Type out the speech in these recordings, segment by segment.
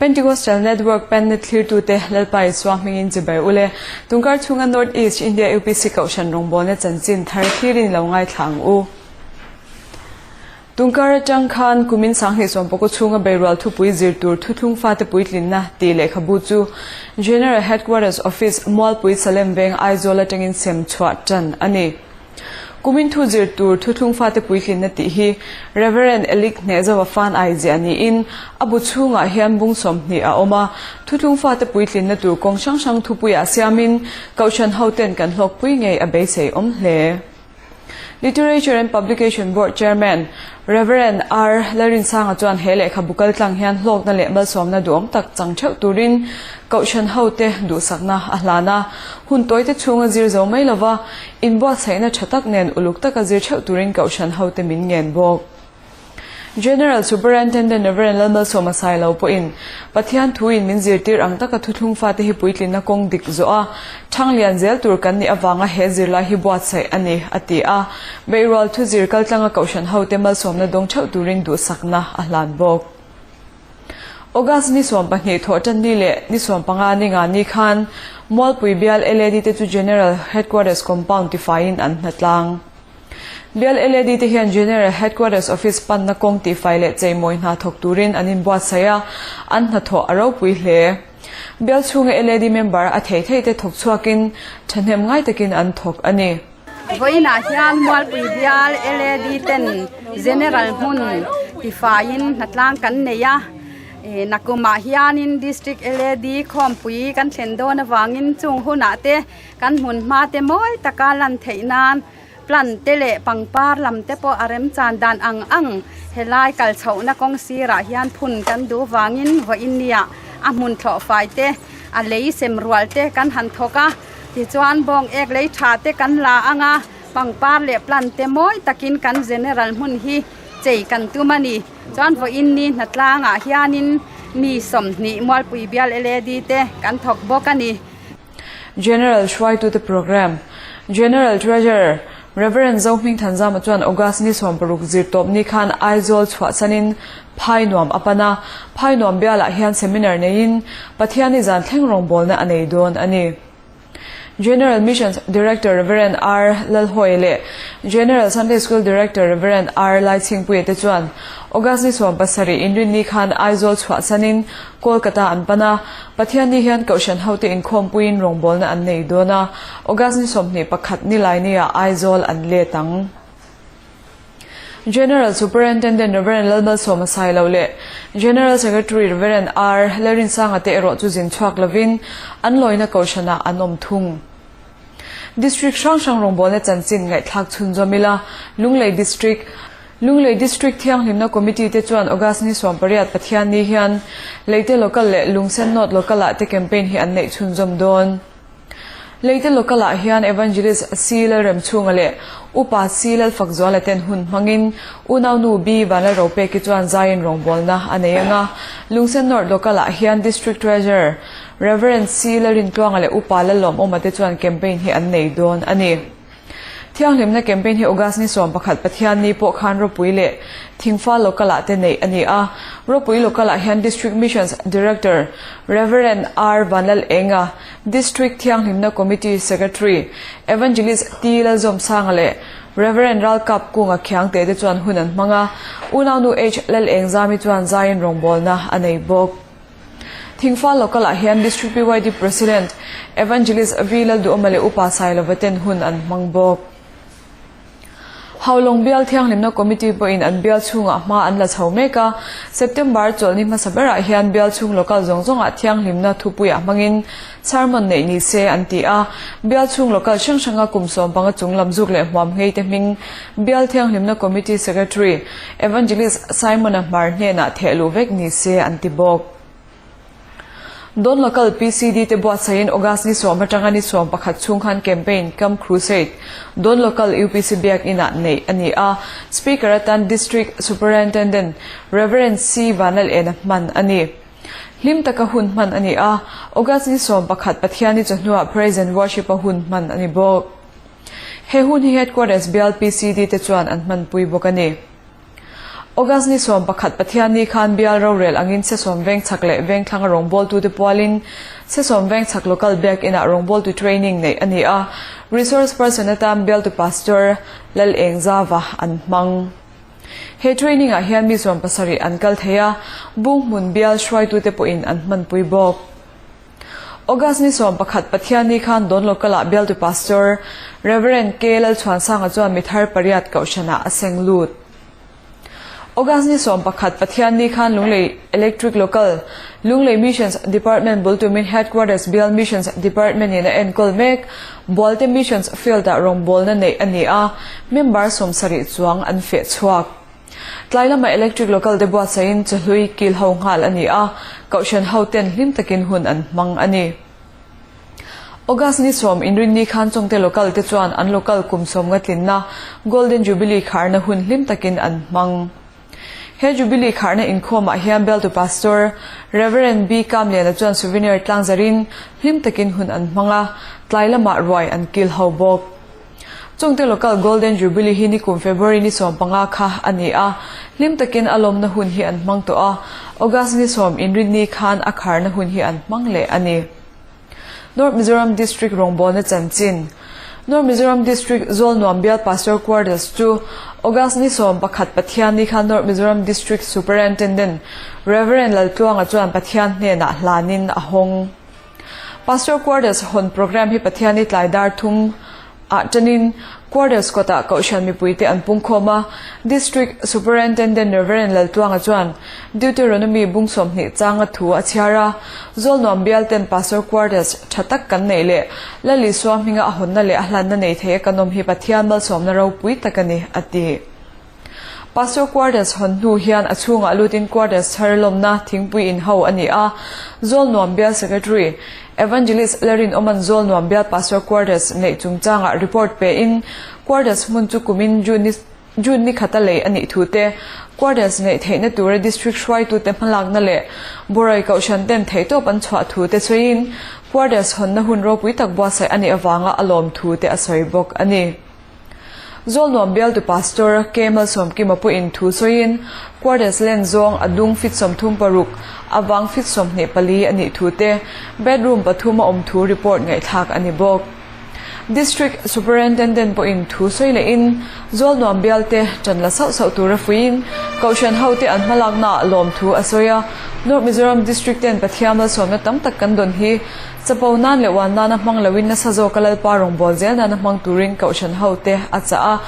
Pentecostal Network Pennet thlirtute Lalpa Isua hmingin chibai ule. Tungkar chhunga North East India UPC Kohhran rawngbawlna chanchin thar thlirin lo ngaithla ang u. Tungkar atang khan kumin sanghnih sawmpakaw chhunga beirual thupui zir tur thuthlung fate puitlinna tih lehkhabu chu General Headquarters Office Mualpui Salem Veng Aizawl atangin sem chhuah tan a ni. Kumin thu zir tur thuthlung fate puitlinna tih hi Rev. Elik Hnehzova fan ai ziah niin a bu chhungah hian bung 20 a awm a, thuthlung fate puitlinna tur kawng hrang hrang thupuiah siamin Kohhran hoten kan hlawkpui ngei a beisei awm hle. Literature and Publication Board Chairman, Rev. R. Lalrinsanga chuan he lehkhabu kaltlang hian hlawkna leh malsawmna duhawm tak chang theuh turin Kohhran hote duhsakna a hlan a. Hun tawite chhunga zir zo mai lova inbuatsaihna tha tak nen uluk taka zir theuh turin Kohhran hote min ngen bawk. General Superintendent Rev. Lalmalsawma Sailo pawhin Pathian thuin min zirtir ang taka thuthlung fate hi puitlinna kawng dik zawh a, thang lian zel tur kan nih avanga he zirlai hi buatsaih a ni, a ti a. Beihrual thuzir kaltlanga Kohhran hote malsawmna dawng theuh turin duhsakna a hlan bawk. August ni 20 thawhtan ni leh ni 15 ni nga ni khan Mualpui bial LAD te chu General Headquarters Compound tifaiin an hnatlang. Bial LAD te hian General Headquarters Office panna kawng tihfai leh cheimawi hna thawk turin an inbuatsaih a, an hnathawh a ropui hle. Bial chhunga LAD member a thei thei te thawk chhuakin thahnem ngai takin an thawk a ni. Vawiinah hian Mualpui bial LAD ten General hmun tifaiin hnatlang kan nei a, nakumah hianin District LAD khawmpui kan thlen dawn avangin chung hunah te Kan hmun hma te mawi taka lan theih nan plant te leh pangpar lam te pawh a remchan dan ang ang helai kal chhohna kawng sirah hian phun kan duh vangin vawiin nia a hmun thlawh fai te a lei sem rual te kan han thawk a tichuan bawng ek lei tha te kan la ang a pangpar leh plant te mawi takin kan general hmun hi chei kan tum a ni chuan vawiin ni hnatlangah hianin mi 20 Mualpui bial LAD te kan thawk bawk a ni. General hruaitute Programme, General Treasurer, Rev. Zohming Thanzama chuan August ni 60 zirtawp ni khan Aizawl chhuahsanin Phai nuam a pan a, Phai nuam bialah hian seminar neiin Pathiani zan thleng rawngbawlna a nei dawn a ni. General Missions Director Rev. R. Lalhawia leh General Sunday School Director Rev. R. Laichhingpuia te chuan August ni 17 inrinni khan Aizawl chhuahsanin Kolkata an pan a, Pathianni hian Kohhran hote inkhawmpuiin rawngbawlna an nei dawn a, August ni 21 ni lainiah Aizawl an let ang. General Superintendent Rev. Lalmalsawma Sailo leh General Secretary Rev. R. Lalrinsanga te erawh chu zin chhuak lovin an lawina Kohhranah an awm thung. District hrang hrang rawngbawlna chanchin ngaihthlak chhunzawm ila, Lunglei District, Lunglei District Thianghlimna Committee te chuan August ni 18 Pathianni hian Leite Local leh Lungsen North Local ah te campaign hi an neih chhunzawm dawn. Leite Local ah hian Evangelist C Lalremchhunga leh Upa C Lalfakzuala ten hun hmangin Unaunu B Vanlalropeki chuan zaiin rawngbawlna a nei ang a, Lungsen North Local ah hian District Treasurer Rev. C Lalrintluanga leh Upa Lallawmawma te chuan campaign hi an nei dawn a ni. Thianghlimna campaign hi August ni 11 Pathianni pawh khan Ropui leh Thingfa Local ah te neih a ni a. Ropui Local ah hian District Missions Director Rev. R Vanlalenga, District Thianghlimna Committee Secretary Evangelist T Lalzawmsanga leh Rev. Ralkap Kunga Khiangte te chuan hun an hmang a. Unaunu H Lalengzami chuan zaiin rawngbawlna a nei bawk. Thingfa Local ah hian District PYD President Evangelist V Lalduhawma leh Upa Sailova ten hun an hmang bawk. Haulawng Bial Thianghlimna Committee pawhin an bial chhungah hma an la chho mek a, September chawlhni hmasa berah hian bial chhung local zawng zawngah thianghlimna thupuiah hmangin sermon neih ni se an ti a, bial chhung local hrang hranga kum 15 chung lam zuk leh hmuam nghei te hming Bial Thianghlimna Committee Secretary Evangelist Simon-a hmar hnenah theh luh vek ni se an ti bawk. Dawn Local PCD te buatsaihin August ni 10 atanga ni 11 chhung khan campaign cum crusade Dawn Local UPC Biakinah neih a ni a, Speaker atan District Superintendent Rev. C Vanlalena hman a ni. Hlim taka hun hman a ni a, August ni 11 Pathianni chawhnuah Praise and Worship a hun hman a ni bawk. He hun hi Headquarters bial PCD te chuan an hmanpui bawk a ni. August ni 11 Pathianni khan bial rorel angin Sesawm veng chhak leh veng thlanga rawngbawltute pualin Sesawm veng chhak Local Biak Inah rawngbawltu training neih a ni a, Resource person atan bialtu Pastor Lalengzava an hmang. He training ah hian mi 70 an kal thei a, Bunghmun bial hruaitute pawhin an hmanpui bawk. August ni 11 Pathianni khan Dawn Local ah bialtu Pastor Rev. K. Lalchhuansanga chuan mi thar pariat kohhranah a seng lut. August ni 11 Pathianni khan Lunglei Electric Local, Lunglei Missions Department bul tumin Headquarters Bial Missions Department in a enkawl mek. Bualte Missions Field ah rawngbawlna neih a ni a, member 70 chuang an feh chhuak. Tlai lama Electric Local te buatsaihin chawhlui kil ho nghal a ni a, Kohhran ho ten hlim takin hun an hmang a ni. August ni 10 inrinni khan Chawngte Local te chuan an Local kum 50 tlinna Golden Jubilee kharna hun hlim takin an hmang. He Jubilee kharna inkhawmah hian Bialtu Pastor Rev. B. Kamliana chuan souvenir tlangzarin hlim takin hun an hmang a, tlai lamah ruai an kil ho bawk. Chawngte Local Golden Jubilee hi nikum February ni 15 kha a ni a, hlim takin a lawmna hun hi an hmang tawh a, August ni 10 inrinni khan a kharna hun hi an hmang leh a ni. North Mizoram District rawngbawlna chanchin North Mizoram District Zawlnuam Bial Pastor Quarters chu August ni 11 Pathianni khan North Mizoram District Superintendent Rev. Laltluanga chuan Pathian hnenah hlanin a hawng. Pastor Quarters hawn programme hi Pathianni tlai dar thum ah tanin Quarters kawtah Kohhran mipuite an pungkhawm a, District Superintendent Rev. Laltluanga chuan Deuteronomy bung 20 changa thu a chhiar a, Zawlnuam bial ten Pastor Quarters tha tak kan neih leh Lal Isua hminga a hawnna leh a hlanna nei thei a kan awm hi Pathian malsawmna ropui tak a ni, a ti. Pastor Quarters hawn hnu hian a chhungah lutin Quarters thar lawmna thingpui in ho a ni a, Zawlnuam Bial Secretary, Evangelist Larin Awman Zawlnuam Bial Pastor Quarters neih chungchangah report pein Quarters hmun chu kumin June ni June ni khata lei a nih thu te, Quarters neih theihna tura District hruaitute hmalakna leh Borai Kohhran ten theihtawp an chhuah thu te sawiin Quarters hawnna hun ropui tak buatsaih a nih avanga a lawm thu te a sawi bawk a ni. Zawlnuam bialtu Pastor K. Malsawmkima pawhin thu sawiin, Quarters len zawng a dung fit 36, a vang fit 24 a nih thu te, bedroom pathum a awm thu report ngaihthlak a ni bawk. District Superintendent pawhin thu sawi lehin, Zawlnuam bialte ṭan la sauh sauh tura fuiin, Kohhran hote an hmalaknaah lawmthu a sawi a, North Mizoram District ten Pathian malsawmna tam tak kan dawn hi Chapo nan leh uan nana hmang loin nasa zawka Lalpa rawngbâwl zel nana hmang turin Kohhran hote a chah a.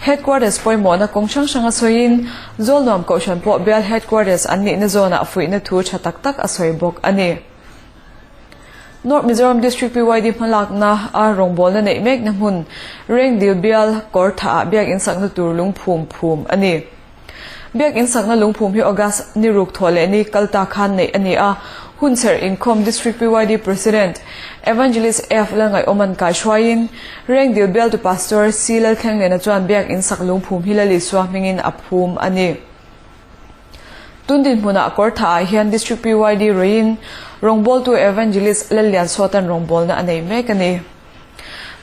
Headquarters pawimawhna kawng hrang hranga sawiin, Zawlnuam Kohhran pawh bial Headquarters an nihna zawnah fuihna thu tha tak tak a sawi bawk a ni. North Mizoram District PYD hmalakna a rawngbawlna neih mekna hmun Rengdil bial kawr thaah biak insakna tur lungphum phum a ni. Biak insakna lungphum hi August ni ruk thawh leh ni kal ta khan neih a ni a, hunchherh inkhawm District PYD President Evangelist F Lalngaihawman kaihruaiin Rengdil bialtu Pastor C Lalthlenglena chuan biak insak lungphum hi Lalisua hmingin a phum a ni. Tun dinhmunah kawr thaah hian District PYD ruiin rawngbawltu Evangelist Lalliansawtan rawngbawlna a nei mek a ni.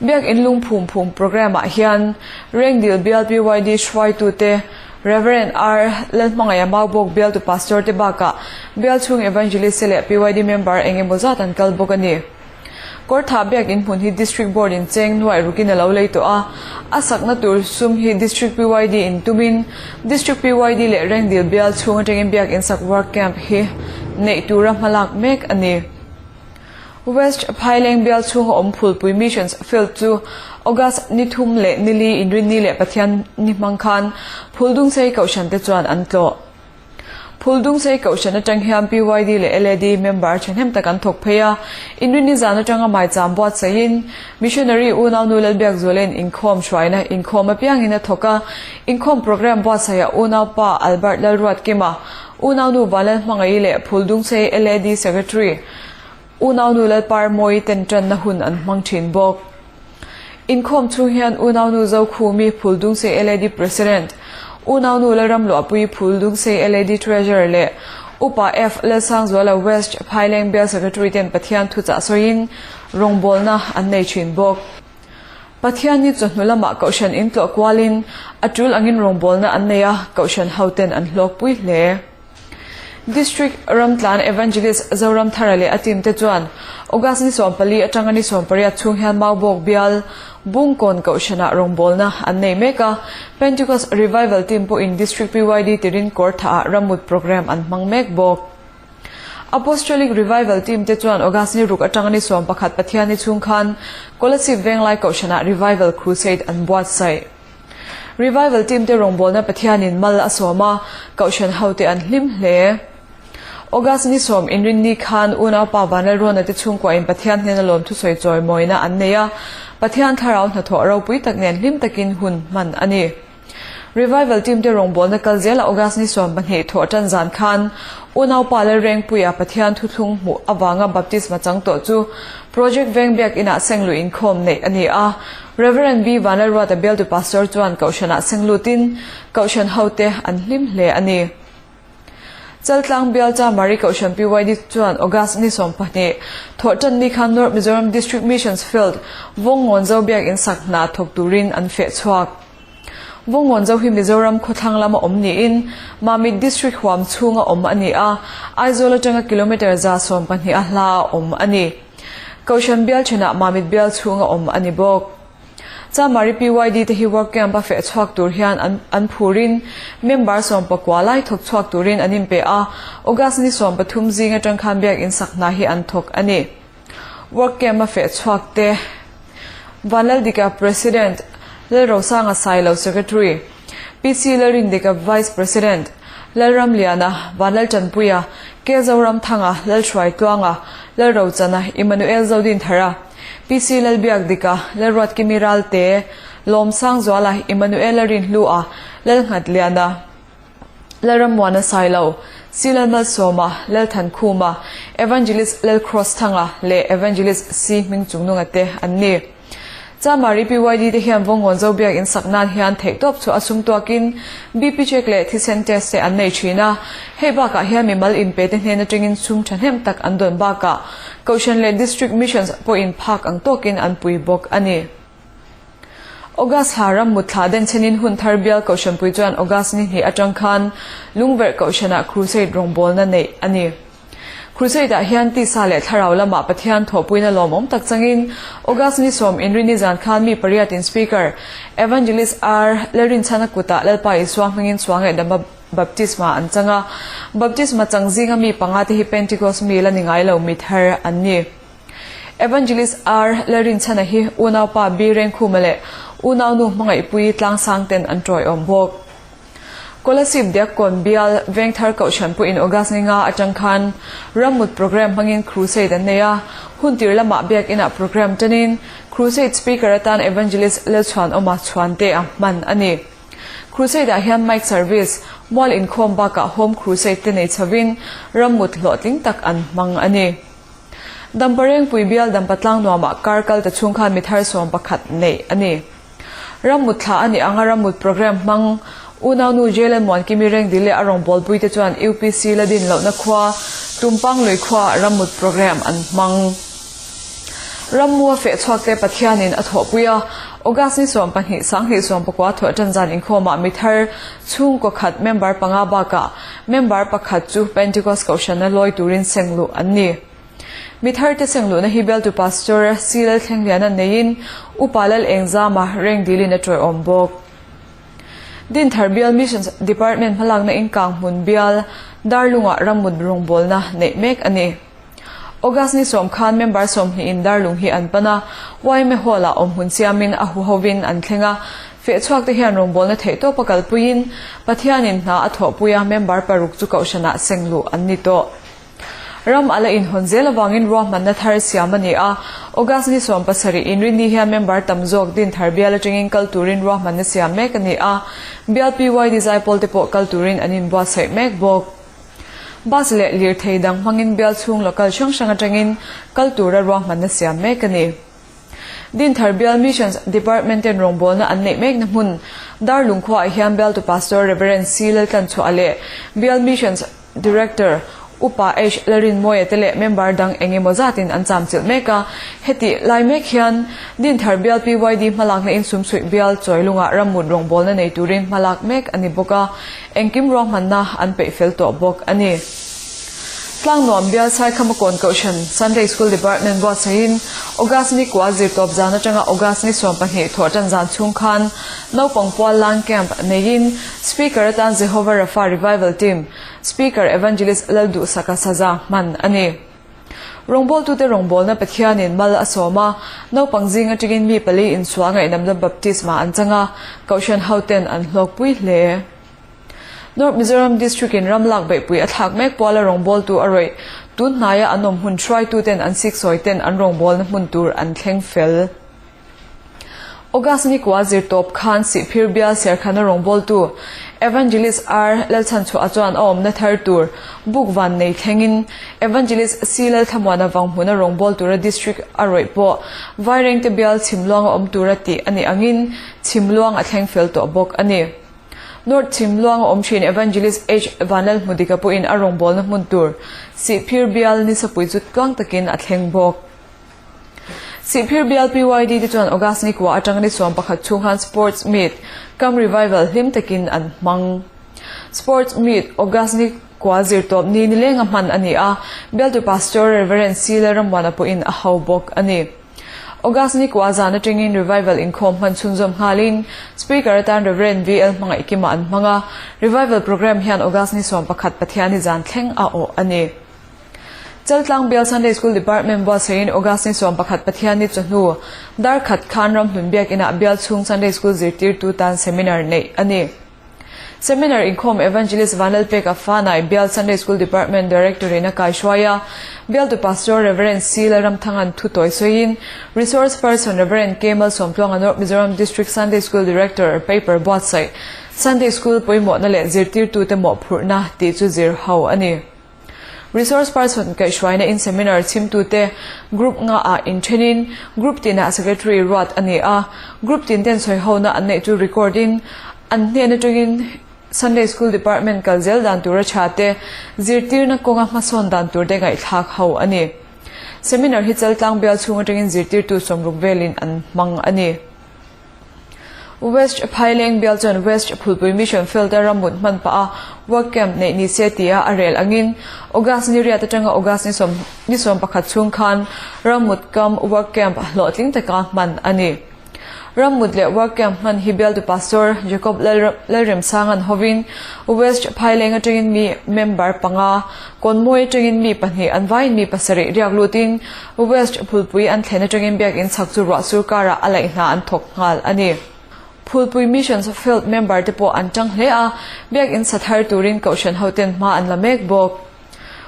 Biak in lungphum phum programme ah hian Rengdil bial PYD hruaitute Rev. R. Lalhmangaia Maubawk bialtu Pastor te bakah bial chhung Evangelist te leh PYD member eng emaw zat an kal bawk a ni. Kawrthah biak in hmun hi District Board in cheng nuaih rukin a lo lei tawh a, a sakna tur sum hi District PYD in tumin District PYD leh Rengdil bial chhung atangin biak in sak work camp hi neih tura hmalak mek a ni. West Phaileng bial chhunga awm Phulpui Missions Field chu August ni thum leh ni li Inrinni leh Pathian ni hmang khan Phuldungsei Kohhran te chuan an tlawh. Phuldungsei Kohhran atang hian PYD leh LAD member thahnem tak an thawk phei a, Inrinni zan atanga maicham buatsaihin Missionary unaunu Lalbiakzualain inkhawm hruaina inkhawm apiangin a thawk a, inkhawm programme buatsaiah unaupa Albert Lalruatkima, unaunu Vanlalhmangaih leh Phuldungsei LAD Secretary, Unaunu Lalparmawi ten tanna hun an hmang thin bawk. Inkhawm chhung hian Unaunu Zokhumi Phuldungsei LAD President, Unaunu Lalramluahpui Phuldungsei LAD Treasurer leh Upa F Lalsangzuala West Phaileng Bial Secretary ten Pathian thuchah sawiin rawngbawlna an nei thin bawk. Pathianni chawhnu lamah Kohhran in tlawh kualin a tul angin rawngbawlna an nei a, Kohhran hoten an hlawkpui hle. District Ramtlan Evangelist Zoramthara leh a team te chuan August ni 14 atanga ni 18 chhung hian Maubawk bial Bungkawn Kohhranah rawngbawlna an nei mek a, Pentecost Revival team pawhin District PYD tirin Kawrthah ah rammut programme an hmang mek bawk. Apostolic Revival team te chuan August ni ruk atanga ni 11 Pathianni chhung khan Kolasib Venglai Kohhranah Revival Crusade an buatsaih. Revival team te rawngbawlna Pathianin mal a sawm a, Kohhran hote an hlim hle. August ni sawm inrinni khan unaupa Vanlalruana te chhungkuain Pathian hnena lawm thusawi chawimawina an nei a, Pathian thlarau hnathawh ropui tak nen hlim takin hun hman a ni. Revival team te rawngbawlna kal zela August ni 12 thawh tan zan khan unaupa Lalrengpuia Pathian thuthlung hmuh avanga baptisma chang tawh chu Project Veng Biak Inah sengluh inkhawm neih a ni a, Rev. B. Vanlalruata bialtu Pastor chuan Kohhranah seng lutin Kohhran hote an hlim hle a ni. Chaltlang bialcha Mari Kohhran PYD chuan August ni 12 thawhtan ni khan North Mizoram District Missions Field Vawngngawn Zo Biak In sak hna thawk turin an feh chhuak. Vawngngawn Zo hi Mizoram khawthlang lama awm niin Mamit District huam chhunga awm a ni a, Aizawl atanga kilometre 112 a hla a awm a ni. Kohhran bial thenah Mamit bial chhunga awm a ni bawk. Chamari PYD te hi work camp a feh chhuak tur hian an an phurin member 19 lai thawk chhuak turin an inpe a, August ni 13 zing atang khan biak in sak hna hi an thawk a ni. Work camp a feh chhuak te Vanlaldika President, Lalrosanga Sailo Secretary, PC Lalrindika Vice President, Lalramliana, Vanlaltanpuia, K Zoramthanga, Lalhruaitluanga, Lalrochana, Emmanuel Zodinthara, PC Lalbiakdika, Lalruatkimi Ralte, Lawmsangzuala, Emmanuela Rinhlua, Lalnghatliana, Lalrammuana Sailo, C Lalmalsawma, Lalthankhuma, Evangelist Lalcrossthanga leh Evangelist C Hmingchungnunga te an ni. Chamari PYD te hian Vawngawn Zo biak in sak nan hian theihtawp chu a sum tuakin BP check leh thisen test te an nei thin a. Hei bakah hian mimal inpe te hnen atangin sum thahnem tak an dawn bakah Kohhran leh District Missions pawhin phak ang tawkin an pui bawk a ni. August thla ram mut thla denchhenin hun thar bial Kohhranpui chuan August ni hnih atang khan Lungverh Kohhranah Crusade rawngbawlna neih a ni. Crusade-ah hian tisa leh thlarau lamah Pathian thawhpuina lawmawm tak changin August ni sawm inrini zan khan mi pariatin Speaker, Evangelist R. Lalrinchhana kutah Lalpa Isua hmingin chhuang leh dama baptisma an chang a. Baptisma chang zinga mi panga te hi Pentecost mi la ni ngai lo mi thar an ni. Evangelist R. Lalrinchhana hi unaupa B. Rengkhuma leh unaunu hmangaihpui tlangsang ten an tawiawm bawk. Kolasib Diakkawn bial Vengthar Kohhran pawhin August ni nga atang khan rammut programme hmangin crusade an nei a, hun tir lamah biakinah programme tanin crusade speaker atan Evangelist Lalchhuanawma Chhuante a hman a ni. Crusade ah hian mic service, mual inkhawm bakah home crusade te nei chhovin rammut hlawhtling tak an hmang a ni. Damparengpui bial Dampatlang nuamah kar kal ta chhung khan mi thar 11 neih a ni. Rammut thla a nih anga rammut programme hmang unaunu Jailan Muankimi Rengdil leh a rawngbawlpui te chuan UPC la din lohna khua Tumpang lui khuaah rammut programme an hmang. Rammu a feh chhuak te Pathianin a thawhpui a, August ni 12 2019 thawh tan zan inkhawmah mi thar chhungkaw khat member panga bakah member pakhat chu Pentecost Kohhrana lawi turin sengluh an ni. Mi tharte sengluhna hi bialtu Pastor C Lalthlengliana neiin Upa Lal Engzama reng dilin a tawiawm bawk. Dinthar Bial Missions Department hmalakna in Kanghmun Bial Darlungah rammut rawngbawlna neih mek a ni. August ni sawm khan member 20 in Darlung hi an pan a, yma Hall-ah awmhmun siamin a huhovin an thleng a, fehchhuak te hian rawngbawlna theihtawpa kalpuiin Pathianin hna a thawhpui a, member paruk chu kohhranah sengluh an ni tawh. Ram a la inhawn zel avangin ruahmanna thar siam a ni a, August ni 17 inrinni hian member tam zawk Dinthar bial atangin kal turin ruahmanna siam mek a ni a, bial PYD zaipawl te pawh kal turin an inbuatsaih mek bawk. Bus leh lirthei dang hmangin bial chhung local hrang hrang atangin kal tura ruahmanna siam mek a ni. Dinthar bial Missions Department ten rawngbawlna an neih mekna hmun Darlung khuaah hian bialtu Pastor Rev. C. Laltlanchhuah leh bial Missions Director Upa H Lalrinmawia te leh member dang eng emaw zatin an cham chilh mek a. Heti lai mek hian Dinthar bial PYD hmalakna insumsuih bial Chawilungah rammut rawngbawlna nei turin hmalak mek a ni bawk a, engkim ruahmanna an peih fel tawh bawk a ni. Tlangnuam bial Saikhamakawn Kohhran Sunday School Department buatsaihin August ni kua zirtawp zan atanga August ni 12 thawhtan zan chhung khan naupang pual lang camp neiin Speaker atan Jehovah Rapha Revival Team Speaker Evangelist Lalduhsaka Saza hman a ni. Rawngbawltute rawngbawlna Pathianin mal a sawm a, naupang zing atangin mi pali insual ngaihnamna baptisma an chang a, Kohhran hoten an hlawkpui hle. North Mizoram District in ram lak beihpui a thlak mek puala rawngbawltu a rawih tun hnaia an awm hun hruaituten an siksawi ten an rawngbawlna hmun tur an thleng fel. August ni kua zirtawp khan Sihphir bial Serkhana rawngbawltu Evangelist R Lalchhanchhuah chuan a awmna thar tur buk van nei thlengin Evangelist C Lalthlamuana Vanghmuna rawngbawltu tura District a rawih pawh Vairengte bial Chhimluanga awm tura tih a nih angin Chhimluang a thleng fel tawh bawk a ni. North Chhimluanga awm thin Evangelist H Vanlalhmudika pawhin a rawngbawlna hmun tur Sihphir bial Nisapui chu tluang takin a thleng bawk. Sihphir bial PYD te chuan August ni kua atanga ni 11 chhung khan Sports Meet kam Revival hlim takin an hmang. Sports Meet August ni kua zirtawp ni nilenga hman a ni a, bialtu Pastor Reverend C Lalrammuana pawhin a ho bawk a ni. August ni kua zan atangin Revival inkhawm hman chhunzawm nghalin Speaker atan Reverend VL Hmangaihkima an hmang a, Revival Programme hian August ni 11 Pathiani zan thleng a awh a ni. Chaltlang bial Sunday School Department buatsaihin August ni 11 Pathianni chawhnu dar khat khan ramhlun biakinah bial chhung Sunday School zirtirtu tan seminar neih a ni. Seminar inkhawm Evangelist Vanlalpeka Fanai bial Sunday School Department Director in a kaihruai a, bialtu Pastor Rev. C Lalramthanga'n thu tawi sawiin Resource Person Rev. K Malsawmtluanga North Mizoram District Sunday School Director paper buatsaih Sunday School pawimawhna leh zirtirtute mawhphurhna tih chu zir ho a ni. Resource person kaihhruaina in seminar chhimtute group nga ah inthenin group tinah secretary ruat a ni a, group tin ten sawi hona an neih chu record in an hnen atangin Sunday School Department kal zel dan tura tha te zirtirna kawnga hmasawn dan tur te ngaihthlak ho a ni. Seminar hi Chaltlang bial chhung atangin zirtirtu 60 velin an hmang a ni. West Phaileng bial chuan West Phulpui Mission Field-a rammut hman pah a work camp neih ni se tia a rel angin August ni riat atanga August ni ni 11 chhung khan rammut kam work camp hlawhtling taka hman a ni. Rammut leh work camp hman hi bialtu Pastor Jacob Lalremsanga'n hovin West Phaileng atangin mi member panga, Kawnmawi atangin mi pahnih an vaiin mi pasarih riak lutin West Phulpui an thlen atangin biakinn chhak chu ruah sur karah a laih hna an thawk nghal a ni. Phulpui Missions Field member te pawh an tang hle a, biakinn sa thar turin kohhran hoten hma an la mek bawk.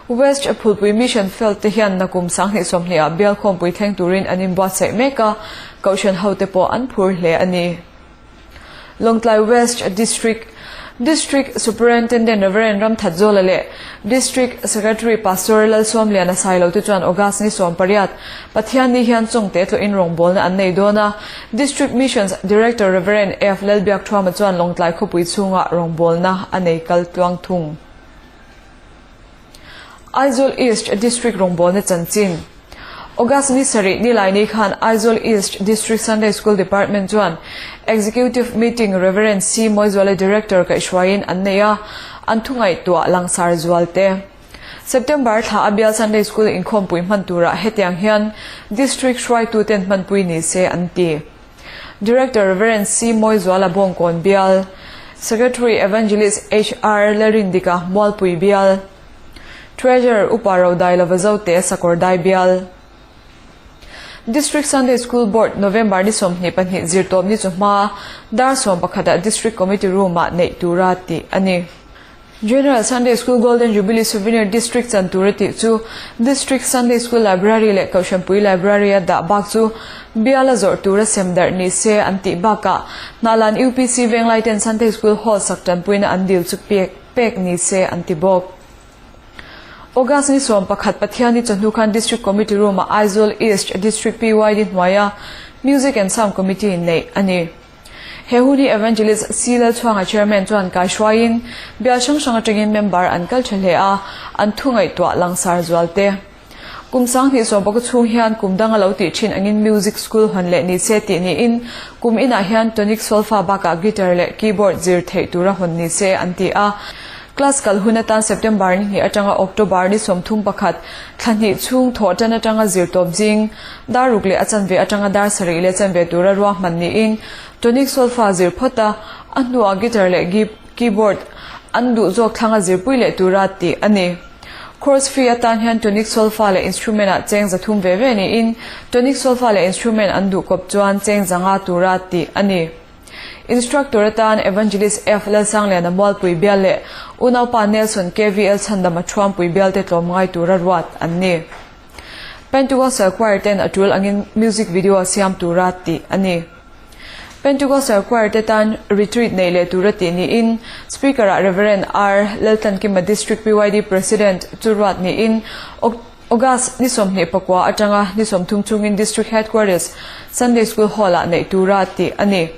West Phulpui Mission Field te hian nakum 2020 ah bial khawmpui thleng turin an inbuatsaih mek a, kohhran hote pawh an phur hle a ni. Lawngtlai West District District Superintendent Rev. Ramthatzawla leh District Secretary Pastor Lalsawmliana Sailo te chuan August ni 18 Pathianni hian chawngte tlawhin rawngbawlna an nei dawn a, District Missions Director Rev. F Lalbiakthuama chuan Lawngtlai khawpui chhungah rawngbawlna a nei kal tluang thung. Aizawl East District rawngbawlna chanchin. August ni sarih ni lai ni khan Aizawl East District Sunday School Department chuan Executive Meeting Rev. C Mawizuala Director kaihhruaiin an nei a, an thu ngaihtuah langsar zual te. September thla a bial Sunday School inkhawmpui hman turah hetiang hian District hruaituten hmanpui ni se an ti. Director Rev. C Mawizuala Bawngkawn bial, Secretary Evangelist HR Lalrindika Mualpui bial, Treasurer Upa Rodai Lova Zote Sakawr Dai bial. District Sunday School Board November ni 22 zirtawp ni chu hma dar 11 ah District Committee Room ah neih tura tih a ni. General Sunday School Golden Jubilee Souvenir District chan tura tih chu District Sunday School Library leh Kohhranpui Library a dah bak chu biala zawrh tura sem darh ni se an tih bakah Hnahlan UPC Venglai ten Sunday School Hall sak tanpuina an dil chu pek pek ni se an ti bawk. August ni 11 Pathianni chawhnu khan District Committee Room ah Aizawl East District PYD hnuaia Music and Sound Committee neih a ni. He hun hi Evangelist C Lalchhuanga Chairman chuan kaihruaiin bial hrang hrang atangin member an kal tha hle a, an thu ngaihtuah langsar zual te. Kum 2000 sawmpaka chhung hian kum dang a lo tih thin angin music school hawn leh ni se tih niin kum inah hian tonic solfa bakah guitar leh keyboard zir theih tura hawn ni se an ti a. Class kal hun atan September ni hnih atanga October ni 31 thla hnih chhung thawh tan atanga zir tawp zing dar ruk leh a chanve atanga dar sarih leh chanve tura ruahman niin tonic solfa zir phawt a, a hnuah guitar leh keyboard an duh zawk thlanga zirpui leh tura tih a ni. Course fee atan hian tonic solfa leh instrument ah cheng 300 ve ve niin tonic solfa leh instrument an duh kawp chuan cheng 500 tura tih a ni. Instructor atan Evangelist F Lalsangliana Mualpui bial leh unaupa Nelson KVL Chhandama Thuampui bial te tlawm ngai tura ruat an ni. Pentecostal Choir ten a tul angin music video siam tura tih a ni. Pentecostal Choir te tan retreat nei leh tura tih niin Speaker ah Rev. R Laltlankima District PYD President chu ruat niin August ni 29 atanga ni 30 chungin District Headquarters Sunday School Hall ah neih tura tih a ni.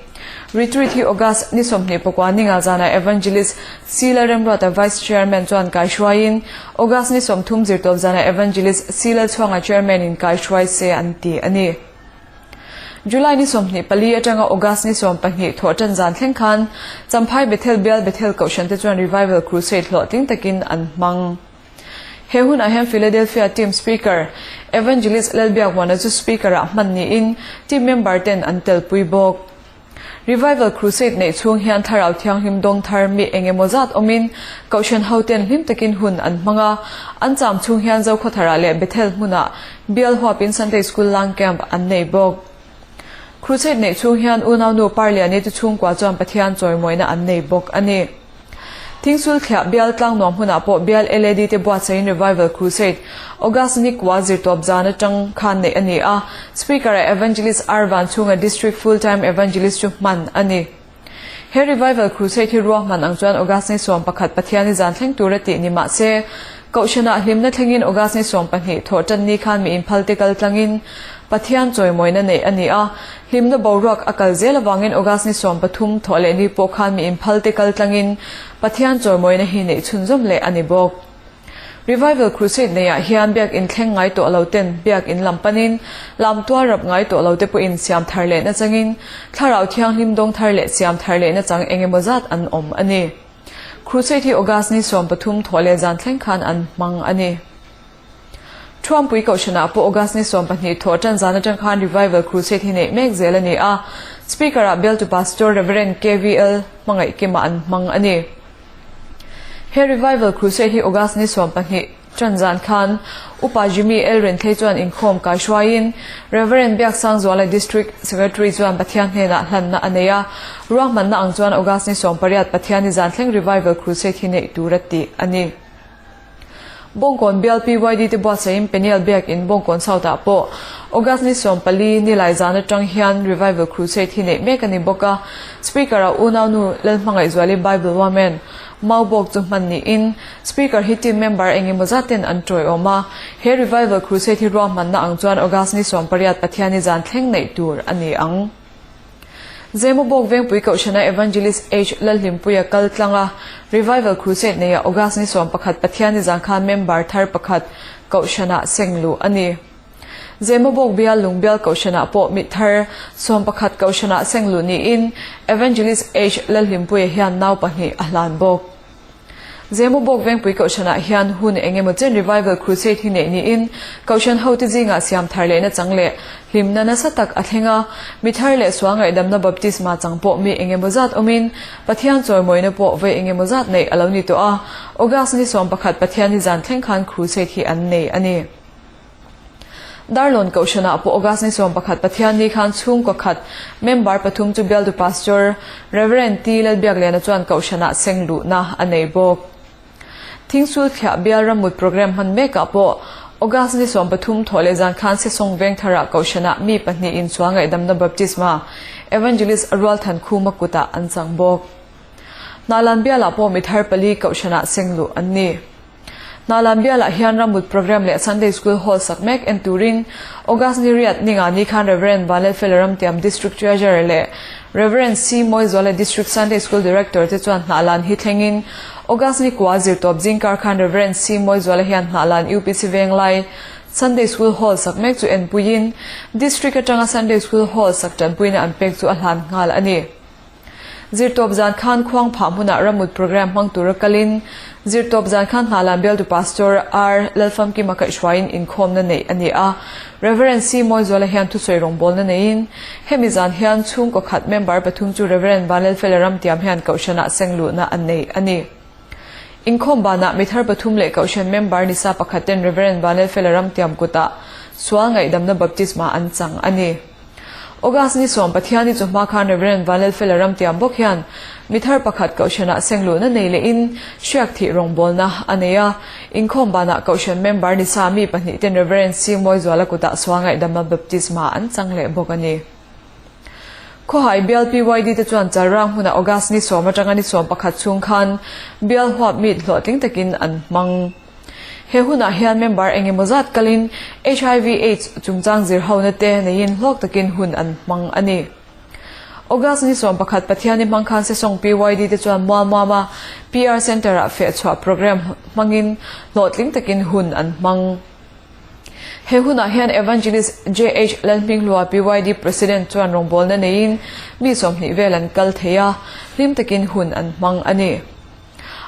Retreat hi August ni 24 ninga zana Evangelist C Lalremruata Vice Chairman chuan kaihruaiin August ni 30 zirtawp zana Evangelist C Lalchhuanga Chairman in kaihruai se an ti a ni. July ni 24 atanga August ni 12 thawh tan zan thleng khan Champhai Bethel Bial Bethel Kohhran te chuan Revival Crusade hlawhtling takin an hmang. He hun ah hian Philadelphia team speaker Evangelist Lalbiakmuana chu speaker ah hman niin team member ten an telpui bawk. Revival Crusade neih chhung hian thlarau thianghlim dawng thar mi eng emaw zat awmin Kohhran ho ten hlim takin hun an hmang a, an cham chhung hian Zokhawthara leh Bethel hmunah bial huapin Sunday School lang camp an nei bawk. Crusade neih chhung hian unau nu Parliani te chhungkua chuan Pathian chawimawina an nei bawk a ni. Thingsul thliah bial tlang nuam hmunah pawh bial LAD te buatsaiin Revival Crusade August ni kua zirtawp zan atang khan neih a ni a, Speaker ah Evangelist R Vanchhunga District Full Time Evangelist chu hman a ni. He Revival Crusade hi ruahman ang chuan August ni 11 Pathiani zan thleng tura tih ni mah se, Kohhranah hlimna thlengin August ni 12 thawh tan ni khan mi inphal te kal tlangin Pathian chawimawina neih a ni a, hlimna boruak a kal zel avangin August ni 13 thawh leh ni pawh khan mi inphal te kal tlangin Pathian chawimawina hi neih chhunzawm leh a ni bawk. Revival Crusade neiah hian biakin thleng ngai tawh lo ten biakin lam panin lam tual rap ngai tawh lo te pawhin siam thar leh na changin thlarau thianghlim dawng thar leh siam thar leh na chang eng emaw zat an awm a ni. Crusade hi August ni 13 thawh leh zan thleng khan an hmang a ni. Thuampui Kohhranah pawh August ni 12 thawh tan zan atang khan Revival Crusade hi neih mek zel a ni a, Speaker ah bialtu Pastor Rev. KVL Hmangaihkima an hmang a ni. He Revival Crusade hi August ni 12 tan zan khan Upa Jimmy L Renthei chuan inkhawm kaihruaiin Rev. Biaksangzuala District Secretary chuan Pathian hnenah hlanna a nei a, ruahmanna ang chuan August ni 18 Pathian ni zan thleng Revival Crusade hi neih tur a tih a ni. Bawngkawn bial PYD te buatsaiin Peniel biakin Bawngkawn South ah pawh August ni 14 ni lai zan atang hian Revival Crusade hi neih mek a ni bawk a, Speaker ah unaunu Lalhmangaihzuali Bible Woman Mau bawk chu hman niin Speaker hi team member eng emaw zat ten an tawiawm a, he Revival Crusade hi ruahmanna ang chuan August ni 18 Pathiani zan thleng neih tur a ni ang. Zemabawk Vengpui Kohhrana Evangelist H Lalhlimpuia kal tlanga Revival Crusade neiah August ni 11 Pathiani zan khan member thar pakhat Kohhranah seng luh a ni. Zemabawk bial Lungbial Kohhranah pawh mit thar 11 Kohhranah seng luh niin Evangelist H Lalhlimpuia hian nau pahnih a hlan bawk. Zemabawk Vengpui Kohhranah hian hun eng emaw chen Revival Crusade hi neih niin Kohhran hote zingah siam thar lehna chang leh hlimna nasa tak a thleng a, mi thar leh sual ngaihdamna baptisma chang pawh mi eng emaw zat awmin Pathian chawimawina pawh vawi eng emaw zat neih a lo ni tawh a, August ni 11 Pathian ni zan thleng khan Crusade hi an nei a ni. Darlawn Kohhranah pawh August ni 11 Pathian ni khan chhungkaw khat member pathum chu bialtu Pastor Rev. T Lalbiakliana chuan Kohhranah seng luhna a nei bawk. Thingsul thliah bial rammut program hman mekah pawh August ni 13 thawh leh zan khan Sesawng Vengtharah Kohhranah mi pahnih in chuang ngaihdamna baptisma Evangelist Rualthan Khuma kutah an chang bawk. Hnalan bialah pawh mi thar pali Kohhranah seng luh an ni. Hnalan bialah hian rammut program leh Sunday School hall sak mek en turin August ni riat ninga ni khan Rev. Vanlalfela Ramtiam District Treasurer leh Rev. C. Mawizuala District Sunday School Director te chuan Hnahlan hi thlengin August ni kua zirtawp zingkar khan Rev. C. Mawizuala hian Hnahlan UPC Venglai Sunday School Hall sak mek chu enpuiin District atanga Sunday School Hall sak tanpuina an pek chu a hlan nghal a ni. Zirtawp zan khan khuang phah hmunah ramut programme hmang tura kalin Zirtawp zan khan Hnahlan bialtu Pastor R. Lalfamkima kaihhruaiin inkhawmna neih a ni a. Rev. C. Mawizuala hian thusawi rawngbawlna neiin hemi zan hian chhungkaw khat member pathum chu Rev. Vanlalfela Ramtiam hian Kohhranah sengluhna a nei a ni. Inkhawm banah mithar pathum leh Kohhran member nisa pakhat ten Rev. Vanlalfela Ramtiam kutah sual ngaihdamna baptisma an chang a ni. August ni sawm Pathiani chu hma khan Rev. Vanlalfela Ramtiam bawk hian mithar pakhat Kohhranah sengluhna nei lehin hriak thih rawngbawlna a nei a. Inkhawm banah Kohhran member nisa mi pahnih ten Rev. C. Mawizuala kutah sual ngaihdamna baptisma an chang leh bawk a ni. Khawhai bial PYD te chuan Chalrang hmunah August ni sawm atanga ni 11 chhung khan bial huap meet hlawhtling takin an hmang. He hunah hian member eng emaw zat kalin hiv aids chungchang zir hona te neiin hlawk takin hun an hmang a ni. August ni 11 Pathiani hmang khan Sesawng PYD te chuan Mualmuama PR Centre ah fehchhuah programme hmangin hlawhtling takin hun an hmang. He hunah hian Evangelist JH Lalhminghlua PYD President chuan rawngbawlna neiin mi 20 vel an kal thei a, hlim takin hun an hmang a ni.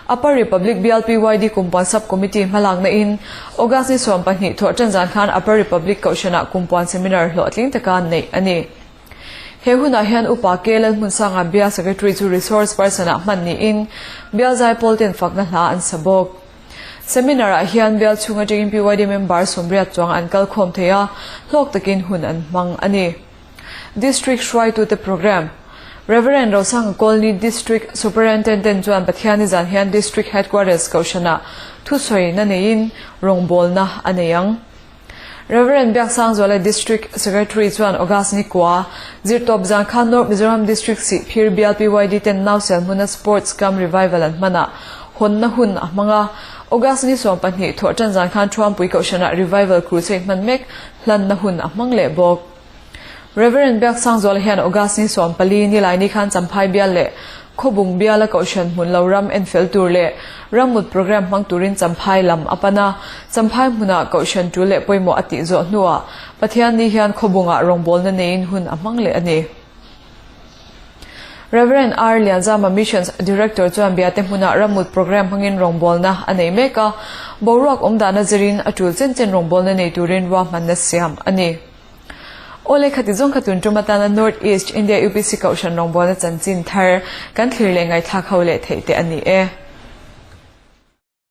Upper Republic bial PYD Kumpuan Sub Committee hmalakna in August ni 12 thawh tan zan khan Upper Republic Kohhranah Kumpuan Seminar hlawhtling taka neih a ni. He hunah hian Upa K Lalhmunsanga Bial Secretary chu Resource Person ah hman niin Bial Zaipawl ten fakna hla an sa bawk. Seminar ah hian Bial chhung atangin PYD member 80 chuang an kal khawm thei a, hlawk takin hun an hmang a ni. District hruaitute Programme, Rev. Rosanga Colney District Superintendent chuan Pathiani zan hian District Headquarters Kohhranah thusawina neiin rawngbawlna a nei ang. Rev. Biaksangzuala District Secretary chuan August ni kua zirtawp zan khan North Mizoram District Sihphir Bial PYD ten Nausel hmuna Sports Cum Revival an hmanah hawnna hun a hmang a. August ni 12 thawh tan zan khan Thuampui Kohhranah Revival Crusade hman mek hlanna hun a hmang leh bawk. Rev. Biaksangzuala hian August ni 14 Nilaini khan Champhai bial leh Khawbung biala Kohhran hmun lo ram enfel tur leh rammut programme hmang turin Champhai lam a pan a. Champhai hmunah Kohhran tul leh pawimawh a tih zawh hnuah Pathianni hian Khawbungah rawngbawlna neiin hun a hmang leh a ni. Rev. R. Lianzama Missions Director chuan Biate hmunah rammut programme hmangin rawngbawlna a nei mek a, boruak awmdana zirin a tul chen chen rawngbawlna nei turin ruahmanna siam a ni. Awle khati zawng kha tun tum atana North East India UPC Kohhran rawngbawlna chanchin thar kan thlir leh ngaihthlak ho leh theih te a ni e.